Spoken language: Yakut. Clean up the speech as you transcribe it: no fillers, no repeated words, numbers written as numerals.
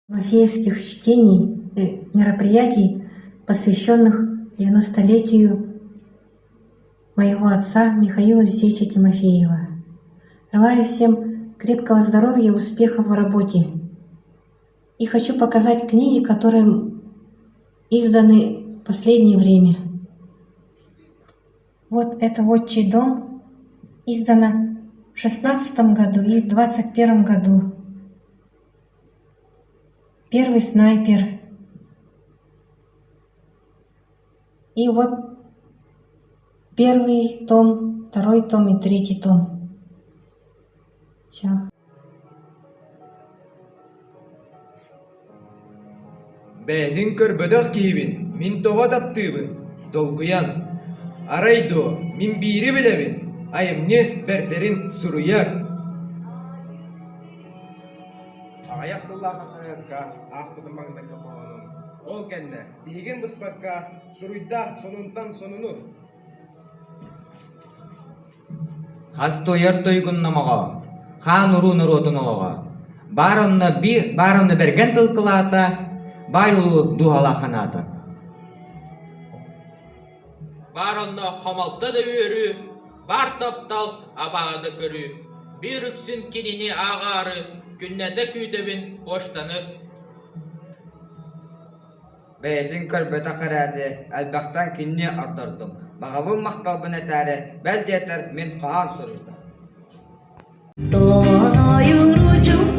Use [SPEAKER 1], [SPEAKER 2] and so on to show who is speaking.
[SPEAKER 1] Тимофеевских чтений и мероприятий, посвященных девяностолетию моего отца Михаила Алексеевича Тимофеева. Желаю всем крепкого здоровья и успехов в работе. И хочу показать книги, которые изданы в последнее время. Вот это «Отчий дом» издано в шестнадцатом году и в 21-м году. Первый снайпер. И вот первый том, второй том и третий том. Все.
[SPEAKER 2] Бэйэтин көрбөтөх киһибин, мин тоҕо таптыыбын, долгуйан. Арай дуо, мин биири билэбин, айымньы бэртэрин суруйар.
[SPEAKER 3] Аҕыйах сыллаах хаһыакка аахпытым маҥнайгы хоһоонум. Ол кэннэ тиһигин быспакка суруйда сонунтан сонуну.
[SPEAKER 4] Хас туойар туйгун номоҕо, хаан уруу норуотун олоҕо, баар онно биир баар онно бэргэн тыл кылаата, баай улуу дууһалаах санаата.
[SPEAKER 5] Баар онно хомолто да үөрүү, баар таптал, абааһы да көрүү. Биир үксүн кинини ааҕаары күннэтэ күүтэбин почтаны.
[SPEAKER 6] Бэйэтин көрбөтөх эрээри, элбэхтэн кинини ордордум, баҕабын махталбын этээри, бэл диэтэр, мин хоһоон суруйдум.
[SPEAKER 7] Толон ойууру.